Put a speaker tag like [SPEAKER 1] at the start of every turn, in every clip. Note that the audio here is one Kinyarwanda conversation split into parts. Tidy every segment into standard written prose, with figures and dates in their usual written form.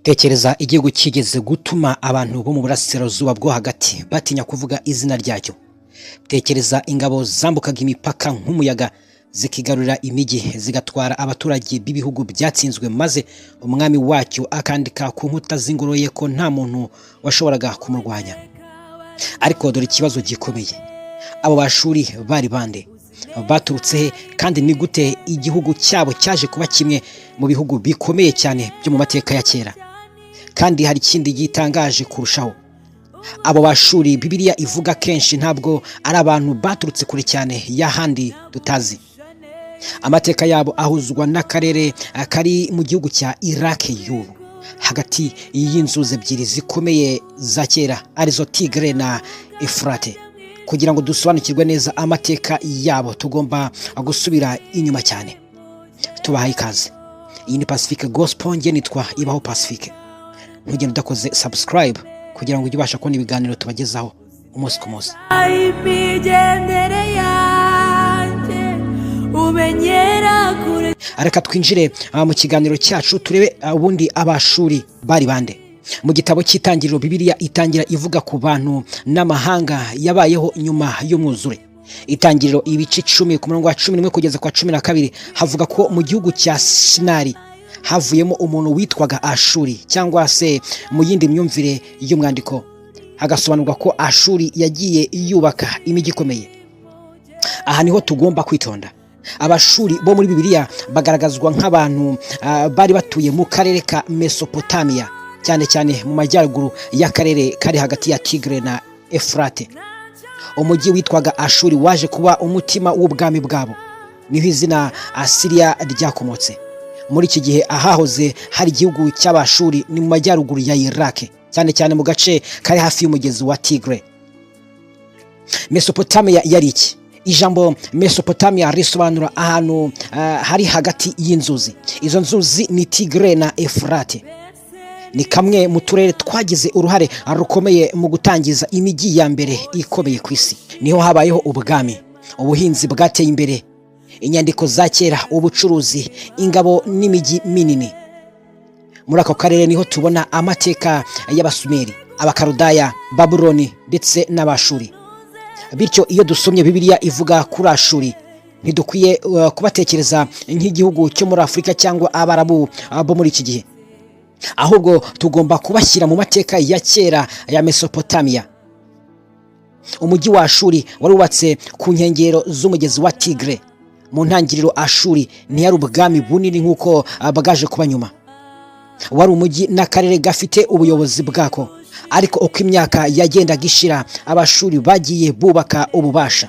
[SPEAKER 1] Tekereza igihugu kigeze gutuma abantu bo mu burasirazuba bwo hagati batinya kuvuga izina ryacyo. Tekereza ingabo zambukaga imipaka nk'umuyaga, zikigarurira imijyi, zigatwara abaturage b'ibihugu byatsinzwe, maze umwami wacyo akandika ku nkuta z'ingoro ye ko nta muntu washoboraga kumurwanya. Ariko dore ikibazo gikomeye: abo Bashuri bari bande? Baturutse he? Kandi ni gute igihugu cyabo cyaje kuba kimwe mu bihugu bikomeye cyane byo mu mateka ya kera? Kandi hari ikindi gitangaje kurushaho: abo Bashuri Bibiliya ivuga kenshi ntabwo ari abantu baturutse kure cyane y'ahandi tutazi. Amateka yabo ahuzwa n'akarere kari mu gihugu cya Iraq y'ubu, hagati y'inzuzi ebyiri zikomeye za kera, arizo Tigre na Efurate. Kugira ngo dusobanukirwe neza amateka yabo, tugomba gusubira inyuma cyane. Tubahaye ikaze. Iyi ni Pacifique Gospel, njye nitwa Ibaho Pacifique. Ntugende udakoze subscribe kugira ngo ujye ubasha kubona ibiganiro tubagezaho umunsi ku munsi.
[SPEAKER 2] Imigendere yanjye umenyera kure.
[SPEAKER 1] Reka twinjire mu kiganiro cyacu, turebe ubundi Abashuri bari bande. Mu gitabo cy'Itangiriro, Bibiliya itangira ivuga ku bantu n'amahanga yabayeho nyuma y'umwuzure. Itangiriro ibice 10, ku murongo wa 11 kugeza kwa 12, havuga ko mu gihugu cya Sinari havuyemo umuntu witwaga Ashuri, cyangwa se mu yindi myumvire y'umwandiko hagasobanurwa ko Ashuri yagiye yubaka imijyi ikomeye. Aha niho tugomba kwitonda. Abashuri bo muri Bibiliya bagaragazwa nk'abantu bari batuye mu karere ka Mesopotamiya, cyane cyane mu majyaruguru y'akarere kari hagati ya Tigre na Efurate. Umujyi witwaga Ashuri waje kuba umutima w'ubwami bwabo. Niho izina Asiriya ryakomotse. Muri iki gihe, ahahoze hari igihugu cy'Abashuri ni mu majyaruguru ya Iraq, cyane cyane mu gace kari hafi y'umugezi wa Tigre. Mesopotamiya yari iki? Ijambo Mesopotamiya risobanura ahantu hari hagati y'inzuzi. Izo nzuzi ni Tigre na Efurate. Ni kamwe mu turere twagize uruhare rukomeye mu gutangiza imijyi ya mbere ikomeye ku isi. Niho habayeho ubwami, ubuhinzi bwateye imbere, inyandiko za kera, ubucuruzi, ingabo n'imijyi minini. Muri ako karere niho tubona amateka y'Abasumeri, Abakarudaya, Babuloni ndetse n'Abashuri. Bityo iyo dusomye Bibiliya ivuga kuri Ashuri, ntidukwiye kubatekereza nk'igihugu cyo muri Afurika cyangwa Abarabu bo muri iki gihe, ahubwo tugomba kubashyira mu mateka ya kera ya Mesopotamiya. Umujyi wa Ashuri wari wubatse ku nkengero z'umugezi wa Tigre. Mu ntangiriro, Ashuri ntiyari ubwami bunini nk'uko bwaje kuba nyuma. Wari umujyi n'akarere gafite ubuyobozi bwako. Ariko uko imyaka yagendaga ishira, Abashuri bagiye bubaka ububasha.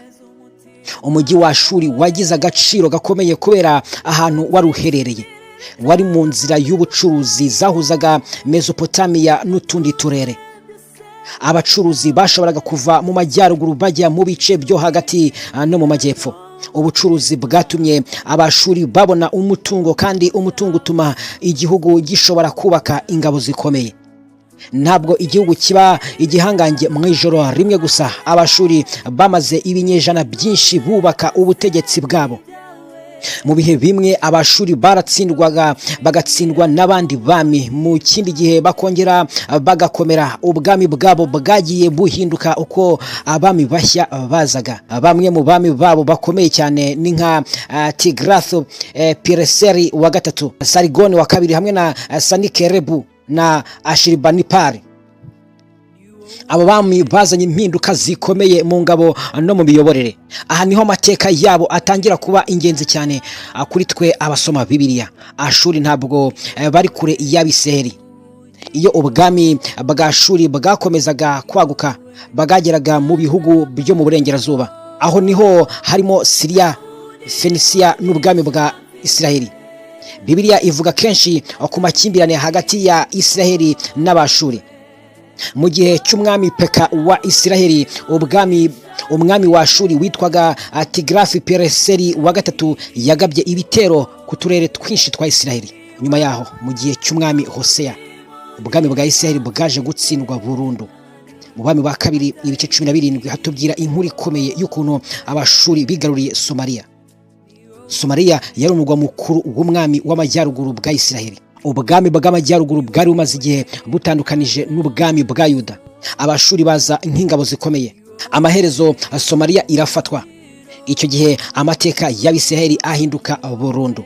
[SPEAKER 1] Umujyi wa Ashuri wagize agaciro gakomeye kubera ahantu wari uherereye. Wari mu nzira y'ubucuruzi zahuzaga Mesopotamiya n'utundi turere. Abacuruzi bashoboraga kuva mu majyaruguru bajya mu bice byo hagati no mu majyepfo. Ubucuruzi bwatumye Abashuri babona umutungo, kandi umutungo utuma igihugu gishobora kubaka ingabo zikomeye. Ntabwo igihugu kiba igihangange mu ijoro rimwe gusa. Abashuri bamaze ibinyejana byinshi bubaka ubutegetsi bwabo. Mu bihe bimwe Abashuri baratsindwaga, bagatsindwa n'abandi bami, mu kindi gihe bakongera bagakomera. Ubwami bwabo bwagiye buhinduka uko abami bashya bazaga. Bamwe mu bami babo bakomeye cyane ni nka Tigrathu Pireseri wa gatatu, Sarigoni wa kabiri, hamwe na Sanikerebu na Ashiribanipari. Abo bami bazanye impinduka zikomeye mu ngabo no mu miyoborere. Aha niho amateka yabo atangira kuba ingenzi cyane kuri twe abasoma Bibiliya. Ashuri ntabwo bari kure y'Abisiraheli. Iyo ubwami bwa Shuri bwakomezaga kwaguka, bwageraga mu bihugu byo mu burengerazuba. Aho niho harimo Siriya, Fenisiya n'ubwami bwa Isiraheli. Bibiliya ivuga kenshi ku makimbirane hagati ya Isiraheli n'Abashuri. Mu gihe cy'umwami Peka wa Isiraheli, ubwami, umwami wa Shuri witwaga Tigarafi Pereseri wa gatatu yagabye ibitero ku turere twinshi twa Isiraheli. Nyuma yaho, mu gihe cy'umwami Hoseya, ubwami bwa Isiraheli bwaje gutsindwa burundu. Mu Bami ba Kabiri ibice 17 hatubwira inkuru ikomeye y'ukuntu Abashuri bigaruriye Somaliya. Somaliya yari umurwa mukuru w'umwami w'amajyaruguru bwa Isiraheli. Ubwami bw'amajyaruguru bwari bumaze igihe butandukanije n'ubwami bwa Yuda. Abashuri baza nk'ingabo zikomeye. Amaherezo Somaliya irafatwa. Icyo gihe amateka y'Abisiraheli ahinduka burundu.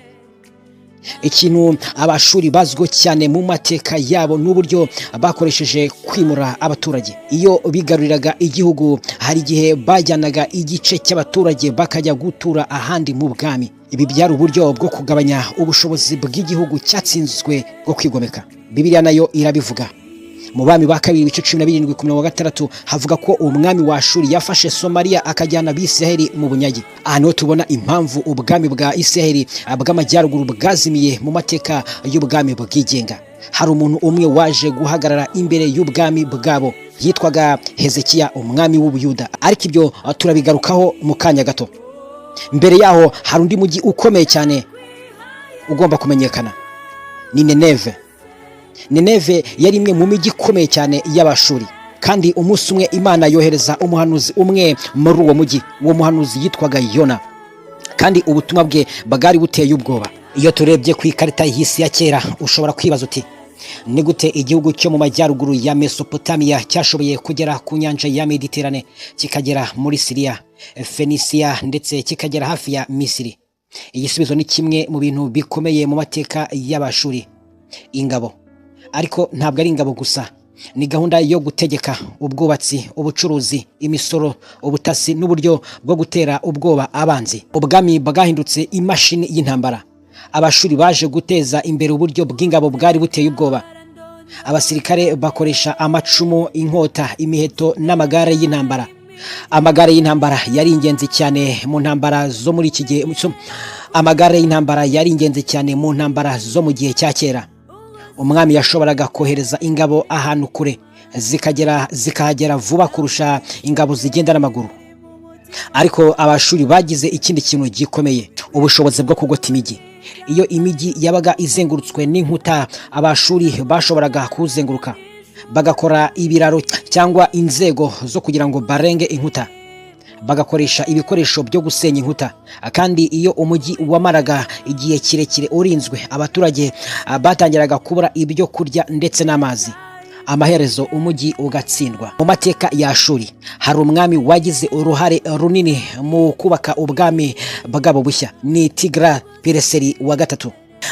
[SPEAKER 1] Ikintu Abashuri bazwiho cyane mu mateka yabo n'uburyo bakoresheje kwimura abaturage. Iyo bigaruriraga igihugu, hari igihe bajyanaga igice cy'abaturage bakajya gutura ahandi mu bwami. Ibi byari uburyo bwo kugabanya ubushobozi bw'igihugu cyatsinzwe bwo kwigomeka. Bibiliya nayo irabivuga. Mu Bami ba Kabiri, ibice 17 ku mirongo 6, havuga ko umwami wa Ashuri yafashe Somaliya, akajyana Abisiraheli mu bunyage. Aha niho tubona impamvu ubwami bwa Isiraheli bw'amajyaruguru bwazimiye mu mateka y'ubwami bwigenga. Hari umuntu umwe waje guhagarara imbere y'ubwami bwabo, yitwaga Hezekiya, umwami w'Ubuyuda, ariko ibyo turabigarukaho mu kanya gato. Mbere yaho hari undi mujyi ukomeye cyane ugomba kumenyekana, ni Nineve. Nineve yari imwe mu mijyi ikomeye cyane y'Abashuri, kandi umunsi umwe Imana yohereza umuhanuzi umwe muri uwo mujyi. Uwo muhanuzi yitwaga Yona, kandi ubutumwa bwe bwari buteye ubwoba. Iyo turebye ku ikarita y'isi ya kera, ushobora kwibaza uti: "Ni gute igihugu cyo mu majyaruguru ya Mesopotamiya cyashoboye kugera ku nyanja ya Mediterane, kikagera muri Siriya, Fenisiya, ndetse kikagera hafi ya Misiri?" Igisubizo ni kimwe mu bintu bikomeye mu mateka y'Abashuri: ingabo. Ariko ntabwo ari ingabo gusa, ni gahunda yo gutegeka, ubwubatsi, ubucuruzi, imisoro, ubutasi n'uburyo bwo gutera ubwoba abanzi. Ubwami bwahindutse imashini y'intambara. Abashuri baje guteza imbere uburyo bw'ingabo bwari buteye ubwoba. Abasirikare bakoresha amacumu, inkota, imiheto n'amagare y'intambara. Amagare y'intambara yari ingenzi cyane mu ntambara zo muri iki gihe. Amagare y'intambara yari ingenzi cyane mu ntambara zo mu gihe cya kera. Umwami yashoboraga kohereza ingabo ahantu kure, zikagera zikahagera vuba kurusha ingabo zigenda n'amaguru. Ariko Abashuri bagize ikindi kintu gikomeye: ubushobozi bwo kugota imijyi. Iyo imijyi yabaga izengurutswe n'inkuta, Abashuri bashoboraga kuzenguruka, bagakora ibiraro cyangwa inzego zo kugira ngo barenge inkuta, bagakoresha ibikoresho byo gusenya inkuta. Kandi iyo umujyi wamaraga igihe kirekire urinzwe, abaturage batangiraga kubura ibyo kurya ndetse n'amazi, amaherezo umujyi ugatsindwa. Mu mateka ya Ashuri hari umwami wagize uruhare runini mu kubaka ubwami bwabo bushya, ni Tigra Pireseri wa Gatatu.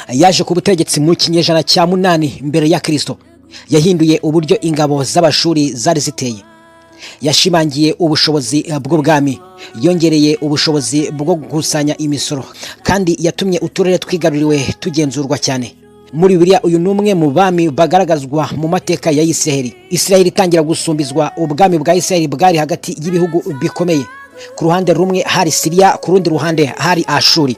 [SPEAKER 1] Yaje ku butegetsi mu kinyejana cya 8 mbere ya Kristo. Yahinduye uburyo ingabo z'Abashuri zari ziteye, yashimangiye ubushobozi bw'ubwami, yongereye ubushobozi bwo gukusanya imisoro, kandi yatumye uturere twigaruriwe tugenzurwa cyane. Muri Bibiliya, uyu ni umwe mu bami bagaragazwa mu mateka ya Isiraheli. Isiraheli itangira gusumbizwa, ubwami bwa Isiraheli bwari hagati y'ibihugu bikomeye. Ku ruhande rumwe hari Siriya, ku rundi ruhande hari Ashuri.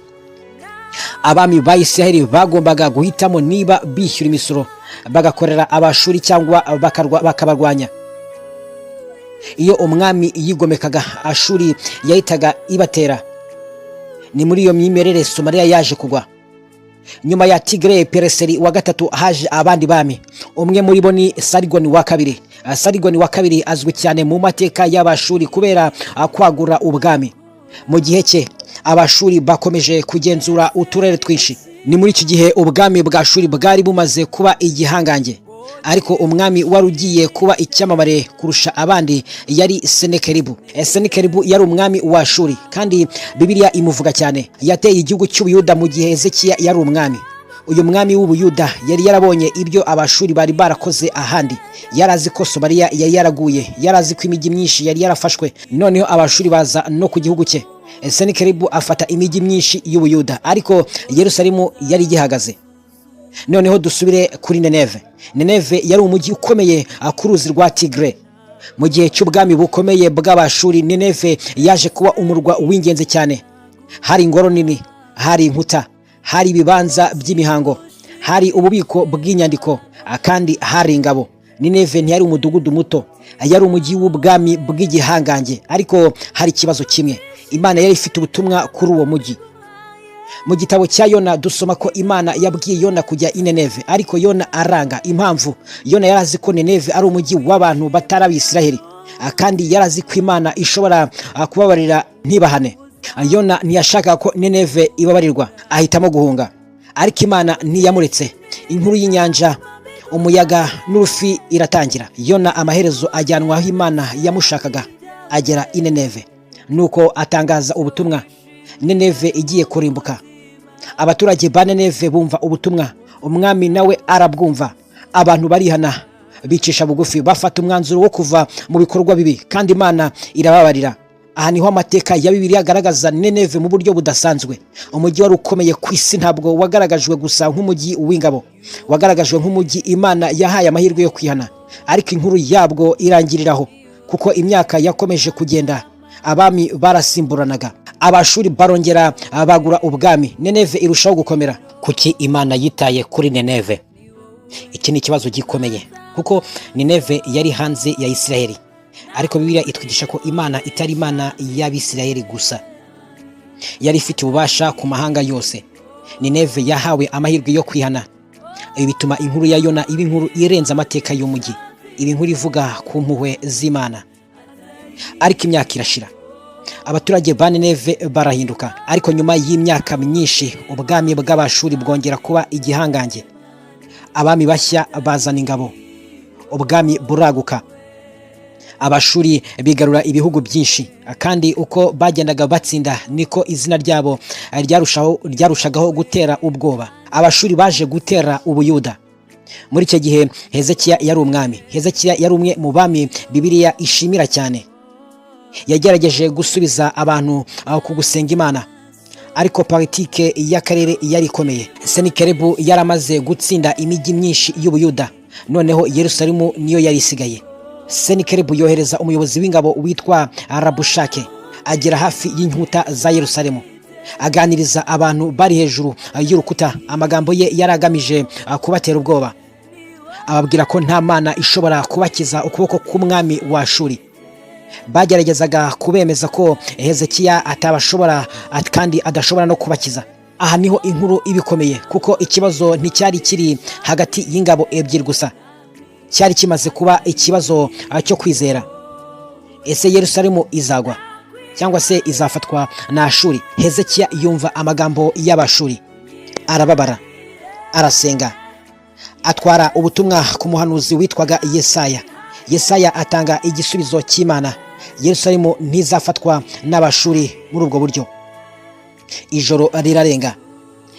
[SPEAKER 1] Abami ba Isiraheli bagombaga guhitamo niba bishyura imisoro bagakorera Abashuri cyangwa bakabarwanya. Iyo umwami yigomekaga, Ashuri yahitaga ibatera. Ni muri iyo myimerere Somaliya yaje kugwa. Nyuma ya Tigre Pereseri wa Gatatu haje abandi bami. Umwe muri bo ni Sarigoni wa Kabiri. Sarigoni wa Kabiri azwi cyane mu mateka y'Abashuri kubera kwagura ubwami. Mu gihe cye Abashuri bakomeje kugenzura uturere twinshi. Ni muri iki gihe ubwami bwa Shuri bwari bumaze kuba igihangange, ariko umwami wari ugiye kuba icyamamare kurusha abandi yari Senekeribu. Senekeribu yari umwami wa Shuri, kandi Bibiliya imuvuga cyane. Yateye igihugu cy'Ubuyuda mu gihe Hezekiya yari umwami. Uyu mwami w'Ubuyuda yari yarabonye ibyo Abashuri bari barakoze ahandi. Yari azi ko Somaliya yari yaraguye, yari azi ko imijyi myinshi yari yarafashwe, noneho Abashuri baza no ku gihugu cye. Senekeribu afata imijyi myinshi y'Ubuyuda, ariko Yerusalemu yari igihagaze. Noneho dusubire kuri Neneve. Neneve yari umujyi ukomeye ku ruzi rwa Tigre. Mu gihe cy'ubwami bukomeye bw'Abashuri, Neneve yaje kuba umurwa w'ingenzi cyane. Hari ingoro nini, hari inkuta, hari ibibanza by'imihango, hari ububiko bw'inyandiko, kandi hari ingabo. Nineve ntiyari umudugudu muto, yari umujyi w'ubwami bw'igihangange. Ariko hari ikibazo kimwe: Imana yari ifite ubutumwa kuri uwo mujyi. Mu gitabo cya Yona dusoma ko Imana yabwiye Yona kujya i Neneve, ariko Yona aranga. Impamvu: Yona yari azi ko Neneve ari umujyi w'abantu batari Abisiraheli, kandi yari azi ko Imana ishobora kubabarira ntibahane. Yona ntiyashakaga ko Neneve ibabarirwa, ahitamo guhunga. Ariko Imana ntiyamuretse. Inkuru y'inyanja, umuyaga n'urufi iratangira. Yona amaherezo ajyanwa aho Imana yamushakaga, agera i Nineve. Nuko atangaza ubutumwa: Nineve igiye kurimbuka. Abaturage ba Nineve bumva ubutumwa, umwami nawe arabwumva. Abantu barihana, bicisha bugufi, bafata umwanzuro wo kuva mu bikorwa bibi, kandi Imana irababarira. Aha niho amateka ya Bibiliya agaragaza Nineve mu buryo budasanzwe. Umujyi wari ukomeye ku isi ntabwo wagaragajwe gusa nk'umujyi w'ingabo, wagaragajwe nk'umujyi Imana yahaye amahirwe yo kwihana. Ariko inkuru yabwo irangiriraho, kuko imyaka yakomeje kugenda, abami barasimburanaga, Abashuri barongera bagura ubwami, Nineve irushaho gukomera. Kuki Imana yitaye kuri Nineve? Iki ni ikibazo gikomeye, kuko Nineve yari hanze ya Isiraheli, ariko Bibiliya itwigisha ko Imana itari Imana y'Abisiraheli gusa, yari ifite ububasha ku mahanga yose. Nineve yahawe amahirwe yo kwihana. Ibi bituma inkuru ya Yona iba inkuru irenze amateka y'umujyi, iba inkuru ivuga ku mpuhwe z'Imana. Ariko imyaka irashira, abaturage ba Nineve barahinduka. Ariko nyuma y'imyaka myinshi, ubwami bw'Abashuri bwongera kuba igihangange. Abami bashya bazana ingabo, ubwami buraguka. Abashuri bigarura ibihugu byinshi, kandi uko bagendaga batsinda niko izina ryabo ryarushagaho gutera ubwoba. Abashuri baje gutera Ubuyuda. Muri icyo gihe Hezekiya yari umwami. Hezekiya yari umwe mu bami Bibiliya ishimira cyane. Yagerageje gusubiza abantu ku gusenga Imana, ariko politike y'akarere yari ikomeye. Senikerebu yaramaze gutsinda imijyi myinshi y'Ubuyuda, noneho Yerusalemu niyo yari isigaye. Senikerebu yohereza umuyobozi w'ingabo witwa Rabushake, agera hafi y'inkuta za Yerusalemu, aganiriza abantu bari hejuru y'urukuta. Amagambo ye yari agamije kubatera ubwoba, ababwira ko nta mana ishobora kubakiza ukuboko k'umwami wa Shuri. Bageragezaga kubemeza ko Hezekiya atabashobora kandi adashobora no kubakiza. Aha niho inkuru iba ikomeye, kuko ikibazo nticyari kiri hagati y'ingabo ebyiri gusa, cyari kimaze kuba ikibazo cyo kwizera. Ese Yerusalemu izagwa cyangwa se izafatwa na Ashuri? Hezekiya yumva amagambo y'Abashuri, arababara, arasenga, atwara ubutumwa ku muhanuzi witwaga Yesaya. Yesaya atanga igisubizo cy'Imana: Yerusalemu ntizafatwa n'Abashuri muri ubwo buryo. Ijoro rirarenga,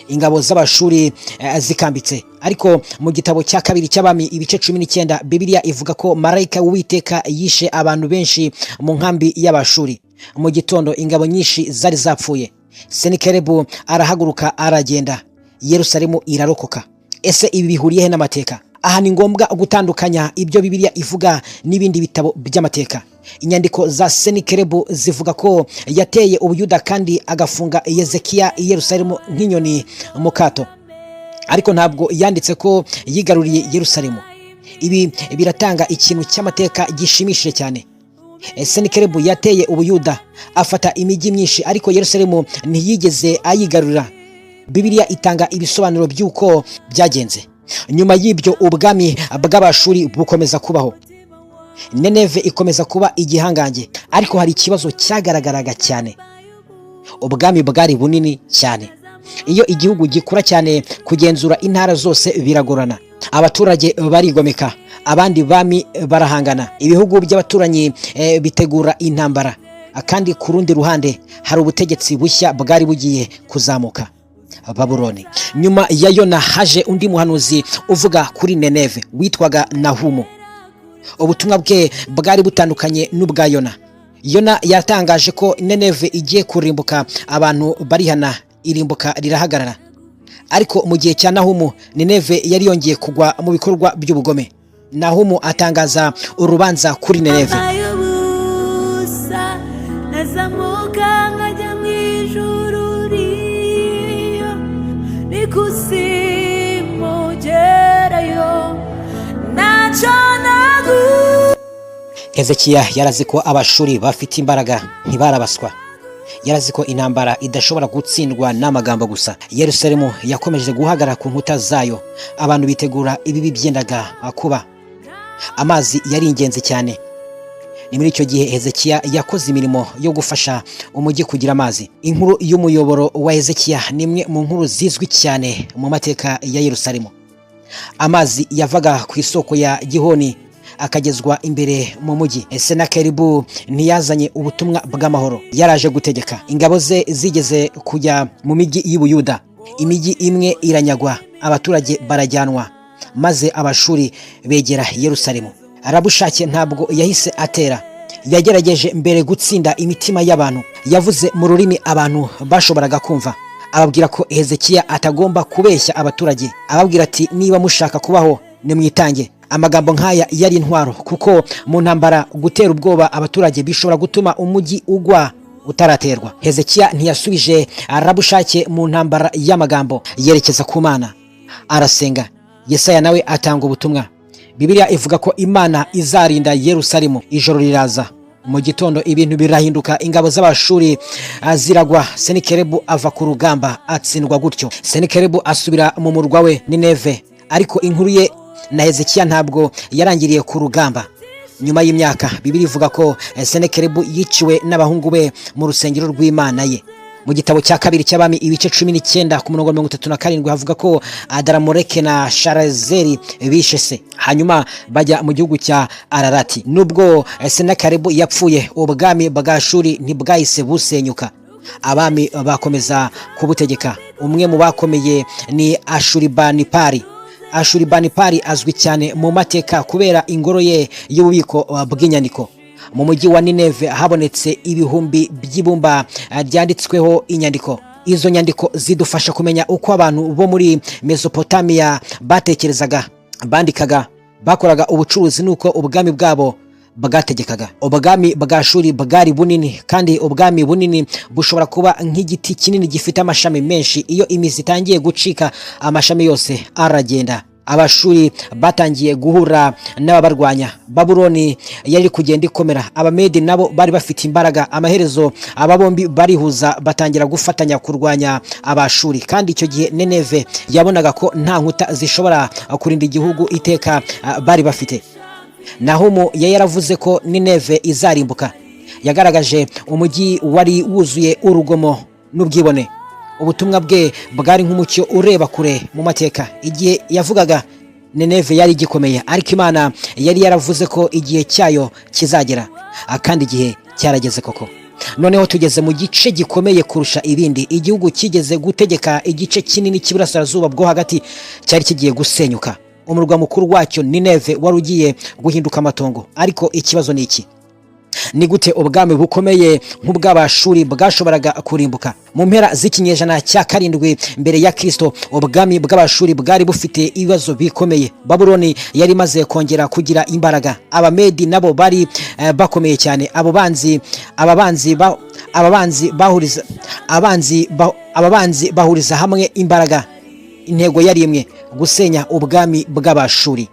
[SPEAKER 1] ingabo z'Abashuri zikambitse. Ariko mu gitabo cya kabiri cy'Abami, ibice 19, Bibiliya ivuga ko marayika w'Uwiteka yishe abantu benshi mu nkambi y'Abashuri. Mu gitondo ingabo nyinshi zari zapfuye. Senikerebu arahaguruka, aragenda, Yerusalemu irarokoka. Ese ibi bihuriye he n'amateka? Aha ni ngombwa gutandukanya ibyo Bibiliya ivuga n'ibindi bitabo by'amateka. Inyandiko za Senikerebu zivuga ko yateye Ubuyuda kandi agafunga Yezekiya i Yerusalemu nk'inyoni mu kato, ariko ntabwo yanditse ko yigaruriye Yerusalemu. Ibi biratanga ikintu cy'amateka gishimishije cyane. Senikerebu yateye Ubuyuda, afata imijyi myinshi, ariko Yerusalemu ntiyigeze ayigarurira. Bibiliya itanga ibisobanuro by'uko byagenze. Nyuma y'ibyo, ubwami bw'Abashuri bukomeza kubaho, Nineve ikomeza kuba igihangange. Ariko hari ikibazo cyagaragaraga cyane: ubwami bwari bunini cyane. Iyo igihugu gikura cyane, kugenzura intara zose biragorana. Abaturage barigomeka, abandi bami barahangana, ibihugu by'abaturanyi bitegura intambara. Kandi ku rundi ruhande hari ubutegetsi bushya bwari bugiye kuzamuka, Babuloni. Nyuma ya Yona haje undi muhanuzi uvuga kuri Nineve witwaga Nahumu. Ubutumwa bwe bwari butandukanye n'ubwa Yona. Yona yatangaje ko Nineve igiye kurimbuka, abantu barihana, irimbuka rirahagarara. Ariko mu gihe cya Nahumu, Nineve yari yongeye kugwa mu bikorwa by'ubugome. Nahumu atangaza urubanza kuri Nineve.
[SPEAKER 2] Y'ubusa nazamuka nkajya mu ijuru riyo n'ikuzimu gerayo ntacyo nagu.
[SPEAKER 1] Hezekiya yarazi ko Abashuri bafite imbaraga, ntibarabaswa. Yarazi ko intambara idashobora gutsindwa n'amagambo gusa. Yerusalemu yakomeje guhagarara ku nkuta zayo, abantu bitegura ibibi byendaga kuba. Amazi yari ingenzi cyane. Ni muri icyo gihe Hezekiya yakoze imirimo yo gufasha umujyi kugira amazi. Inkuru y'umuyoboro wa Hezekiya ni imwe mu nkuru zizwi cyane mu mateka ya Yerusalemu. Amazi yavaga ku isoko ya Gihoni akagezwa imbere mu mujyi. Senakeribu ntiyazanye ubutumwa bw'amahoro, yaraje gutegeka. Ingabo ze zigeze kujya mu mijyi y'Ubuyuda, imijyi imwe iranyagwa, abaturage barajyanwa, maze Abashuri begera Yerusalemu. Rabushake ntabwo yahise atera, yagerageje mbere gutsinda imitima y'abantu. Yavuze mu rurimi abantu bashoboraga kumva, ababwira ko Hezekiya atagomba kubeshya abaturage. Ababwira ati: "Niba mushaka kubaho, nimwitange." Amagambo nk'aya yari intwaro, kuko mu ntambara gutera ubwoba abaturage bishobora gutuma umujyi ugwa utaraterwa. Hezekiya ntiyasubije Rabushake mu ntambara y'amagambo, yerekeza ku Mana, arasenga. Yesaya nawe atanga ubutumwa. Bibiliya ivuga ko Imana izarinda Yerusalemu. Ijoro riraza, mu gitondo ibintu birahinduka, ingabo z'Abashuri ziragwa. Senikerebu ava ku rugamba, atsindwa gutyo. Senikerebu asubira mu murwa we Nineve, ariko inkuru ye na Hezekiya ntabwo yarangiriye ku rugamba. Nyuma y'imyaka, Bibiliya ivuga ko Senikerebu yiciwe n'abahungu be mu rusengero rw'Imana ye. Mu gitabo cya kabiri cy'Abami, ibice 19, ku murongo wa 37, havuga ko Adaramureke na Sharezeri bishe se, hanyuma bajya mu gihugu cya Ararati. Nubwo Senakeribu yapfuye, ubwami bwa Shuri ntibwahise busenyuka. Abami bakomeza kubutegeka. Umwe mu bakomeye ni Ashuribanipari. Ashuribanipari azwi cyane mu mateka kubera ingoro ye y'ububiko bw'inyandiko. Mu mujyi wa Nineve habonetse ibihumbi by'ibumba ryanditsweho inyandiko. Izo nyandiko zidufasha kumenya uko abantu bo muri Mesopotamiya batekerezaga, bandikaga, bakoraga ubucuruzi n'uko ubwami bwabo bwategekaga. Ubwami bwa Shuri bwari bunini, kandi ubwami bunini bushobora kuba nk'igiti kinini gifite amashami menshi. Iyo imizi itangiye gucika, amashami yose aragenda. Abashuri batangiye guhura n'ababarwanya. Babuloni yari kugenda ikomera, Abamedi nabo bari bafite imbaraga. Amaherezo aba bombi barihuza, batangira gufatanya kurwanya Abashuri. Kandi icyo gihe Nineve yabonaga ko nta nkuta zishobora kurinda igihugu iteka bari bafite. Nahumu yari yaravuze ko Nineve izarimbuka. Yagaragaje umujyi wari wuzuye urugomo n'ubwibone. Ubutumwa bwe bwari nk'umucyo ureba kure mu mateka. Igihe yavugaga, Nineve yari igikomeye, ariko Imana yari yaravuze ko igihe cyayo kizagera, kandi igihe cyarageze koko. Noneho tugeze mu gice gikomeye kurusha ibindi. Igihugu kigeze gutegeka igice kinini cy'Iburasirazuba bwo Hagati cyari kigiye gusenyuka. Umurwa mukuru wacyo Nineve wari ugiye guhinduka amatongo. Ariko ikibazo ni iki: ni gute ubwami bukomeye nk'ubw'Abashuri bwashoboraga kurimbuka? Mu mpera z'ikinyejana cya 7 mbere ya Kristo, ubwami bw'Abashuri bwari bufite ibibazo bikomeye. Babuloni yari imaze kongera kugira imbaraga, Abamedi nabo bari bakomeye cyane. Abo banzi aba banzi ba, aba banzi bahuriza abanzi ba, aba banzi bahuriza hamwe imbaraga. Intego yari imwe: gusenya ubwami bw'Abashuri.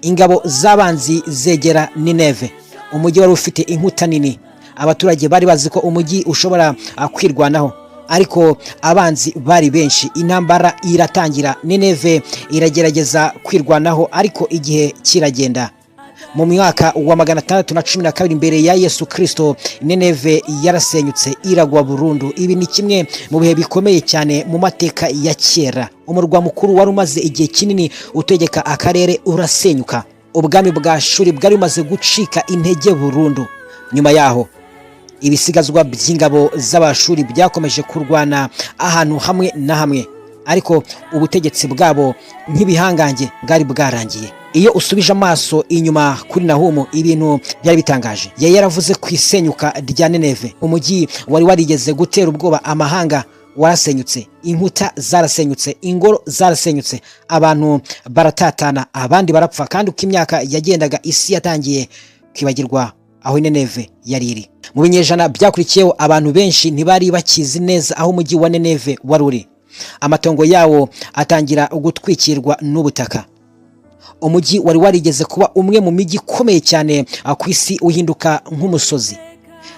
[SPEAKER 1] Ingabo z'abanzi zegera Nineve, umujyi wari ufite inkuta nini. Abaturage bari bazi ko umujyi ushobora kwirwanaho, ariko abanzi bari benshi. Intambara iratangira. Nineve iragerageza kwirwanaho, ariko igihe kiragenda. Mu mwaka wa 612 mbere ya Yesu Kristo, Nineve yarasenyutse, iragwa burundu. Ibi ni kimwe mu bihe bikomeye cyane mu mateka ya kera. Umurwa mukuru wari umaze igihe kinini utegeka akarere urasenyuka. Ubwami bwa Shuri bwari bumaze gucika intege burundu. Nyuma yaho, ibisigazwa by'ingabo z'Abashuri byakomeje kurwana ahantu hamwe na hamwe, ariko ubutegetsi bwabo nk'ibihangange bwari bwarangiye. Iyo usubije amaso inyuma kuri Nahumu, ibintu byari bitangaje. Yari yaravuze ku isenyuka rya Nineve. Umujyi wari warigeze gutera ubwoba amahanga warasenyutse, inkuta zarasenyutse, ingoro zarasenyutse, abantu baratatana, abandi barapfa. Kandi uko imyaka yagendaga, isi yatangiye kwibagirwa aho Nineve yari iri. Mu binyejana byakurikiyeho, abantu benshi ntibari bakizi neza aho umujyi wa Nineve wari uri. Amatongo yawo atangira gutwikirwa n'ubutaka. Umujyi wari warigeze kuba umwe mu mijyi ikomeye cyane ku isi uhinduka nk'umusozi.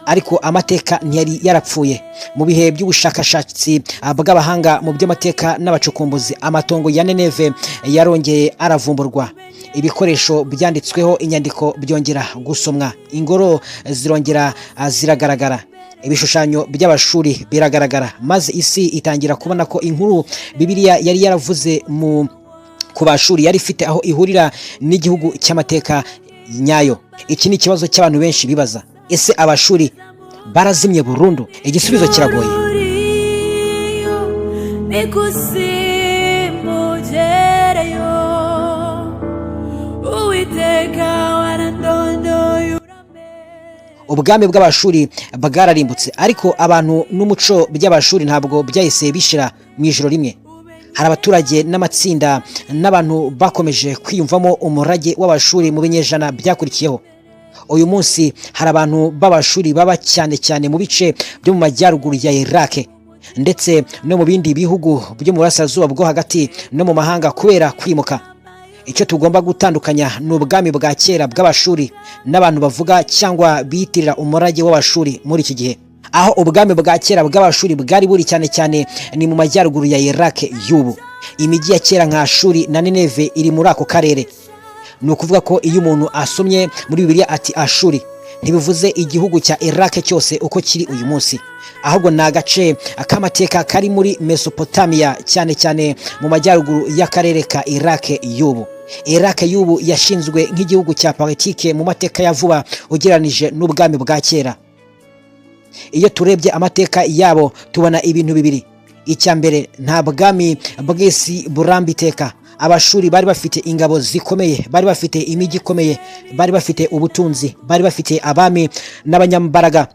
[SPEAKER 1] Ariko amateka ntiyari yarapfuye. Mu bihe by'ubushakashatsi bw'abahanga mu by'amateka n'abacukumbuzi, amatongo ya Nineve yarongeye aravumburwa, ibikoresho byanditsweho inyandiko byongera gusomwa, ingoro zirongera ziragaragara, ibishushanyo by'Abashuri biragaragara, maze isi itangira kubona ko inkuru Bibiliya yari yaravuze mu ku Bashuri yari ifite aho ihurira n'igihugu cy'amateka nyayo. Iki ni ikibazo cy'abantu benshi bibaza: ese Abashuri barazimye burundu? Igisubizo kiragoye.
[SPEAKER 2] Uriyo n'ikuzimu ugereyo, Uwiteka warandondoye uramenya.
[SPEAKER 1] Ubwami bw'Abashuri bwararimbutse, ariko abantu n'umuco by'Abashuri ntabwo byahise bishira mu ijoro rimwe. Hari abaturage n'amatsinda n'abantu bakomeje kwiyumvamo umurage w'Abashuri mu binyejana byakurikiyeho. Uyu munsi hari abantu b'Abashuri baba cyane cyane mu bice byo mu majyaruguru ya Iraq, ndetse no mu bindi bihugu byo mu Burasirazuba bwo Hagati no mu mahanga kubera kwimuka. Icyo tugomba gutandukanya ni ubwami bwa kera bw'Abashuri n'abantu bavuga cyangwa biyitirira umurage w'Abashuri muri iki gihe. Aho ubwami bwa kera bw'Abashuri bwari buri cyane cyane ni mu majyaruguru ya Iraq y'ubu. Imijyi ya kera nka Ashuri na Nineve iri muri ako karere. Ni ukuvuga ko iyo umuntu asomye muri Bibiliya ati "Ashuri", ntibivuze igihugu cya Iraq cyose uko kiri uyu munsi, ahubwo ni agace k'amateka kari muri Mesopotamia, cyane cyane mu majyaruguru y'akarere ka Iraq y'ubu. Iraq y'ubu yashinzwe nk'igihugu cya politike mu mateka ya vuba ugereranije n'ubwami bwa kera. Iyo turebye amateka yabo, tubona ibintu bibiri. Icya mbere, nta bwami bw'isi buramba iteka. Abashuri bari bafite ingabo zikomeye, bari bafite imijyi ikomeye, bari bafite ubutunzi, bari bafite abami n'abanyambaraga,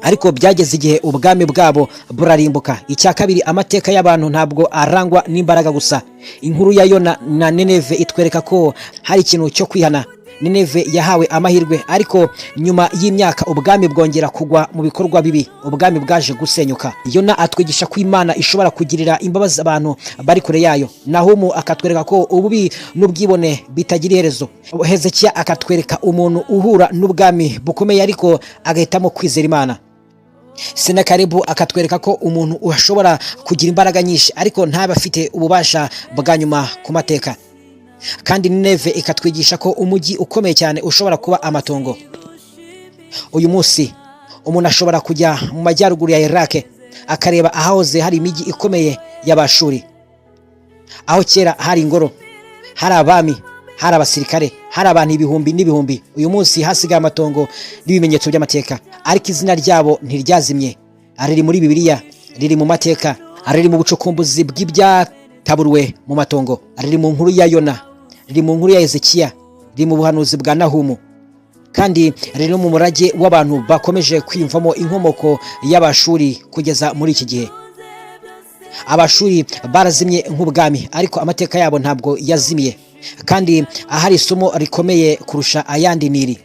[SPEAKER 1] ariko byageze igihe ubwami bwabo burarimbuka. Icya kabiri, amateka y'abantu ntabwo arangwa n'imbaraga gusa. Inkuru ya Yona na Nineve itwereka ko hari ikintu cyo kwihana. Nineve yahawe amahirwe, ariko nyuma y'imyaka ubwami bwongera kugwa mu bikorwa bibi, ubwami bwaje gusenyuka. Yona atwigisha ko Imana ishobora kugirira imbabazi abantu bari kure yayo. Nahumu akatwereka ko ububi n'ubwibone bitagira iherezo. Hezekiya akatwereka umuntu uhura n'ubwami bukomeye ariko agahitamo kwizera Imana. Senakaribu akatwereka ko umuntu ashobora kugira imbaraga nyinshi ariko ntabe afite ububasha bwa nyuma ku mateka. Kandi Nineve ikatwigisha ko umujyi ukomeye cyane ushobora kuba amatongo. Uyu munsi umuntu ashobora kujya mu majyaruguru ya Iraq, akareba ahahoze hari imijyi ikomeye y'Abashuri, aho kera hari ingoro, hari abami, hari abasirikare, hari abantu ibihumbi n'ibihumbi. Uyu munsi hasigaye amatongo n'ibimenyetso by'amateka, ariko izina ryabo ntiryazimye. Riri muri Bibiliya, riri mu mateka, riri mu bucukumbuzi bw'ibyataburuwe mu matongo, riri mu nkuru ya Yona, riri mu nkuru ya Hezekiya, riri mu buhanuzi bwa Nahumu, kandi riri no mu murage w'abantu bakomeje kwiyumvamo inkomoko y'Abashuri kugeza muri iki gihe. Abashuri barazimye nk'ubwami, ariko amateka yabo ntabwo yazimiye. Kandi ahari isomo rikomeye kurusha ayandi ni iri: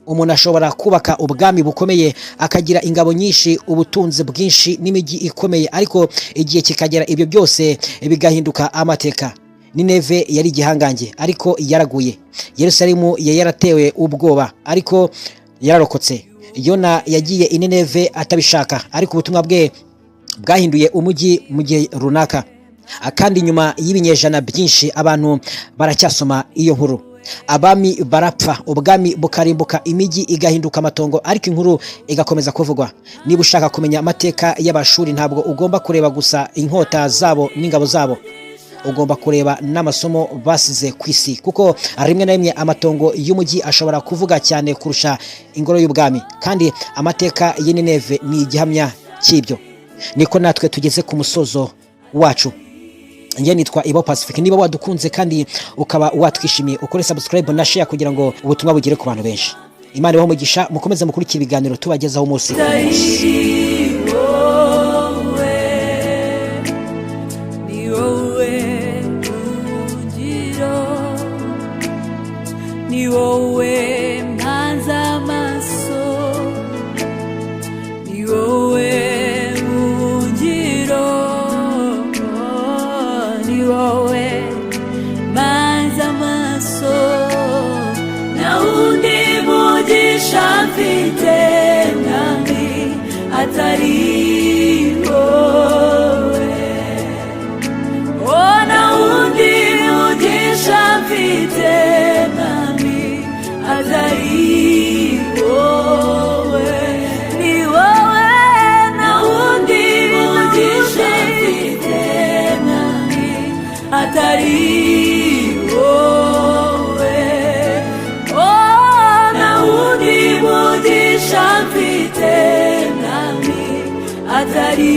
[SPEAKER 1] umuntu ashobora kubaka ubwami bukomeye, akagira ingabo nyinshi, ubutunzi bwinshi n'imijyi ikomeye, ariko igihe kikagera ibyo byose bigahinduka amateka. Nineve yari igihangange, ariko yaraguye. Yerusalemu yari yaratewe ubwoba, ariko yararokotse. Yona yagiye i Nineve atabishaka, ariko ubutumwa bwe bwahinduye umujyi mu gihe runaka. Kandi nyuma y'ibinyejana byinshi abantu baracyasoma iyo nkuru. Abami barapfa, ubwami bukarimbuka, imijyi igahinduka amatongo, ariko inkuru igakomeza kuvugwa. Niba ushaka kumenya amateka y'Abashuri, ntabwo ugomba kureba gusa inkota zabo n'ingabo zabo, ugomba kureba n'amasomo basize ku isi, kuko rimwe na rimwe amatongo y'umujyi ashobora kuvuga cyane kurusha ingoro y'ubwami. Kandi amateka y'i Nineve ni igihamya cy'ibyo. Niko natwe tugeze ku musozo wacu. Njye nitwa Ibo Pacific. Niba wadukunze kandi ukaba watwishimiye, ukore subscribe na share kugira ngo ubutumwa bugere ku bantu benshi. Imana ibahe umugisha, mukomeze mukurikira ibiganiro tubagezaho umunsi ku munsi.
[SPEAKER 2] Wowe ni wowe buhungiro, ni wowe mpanze amaso, ni wowe buhungiro, ni wowe mpanze amaso. Nta wundi mugisha mfite nta. Atari wowe. Oh, nta wundi mugisha mfite, Mwami, atari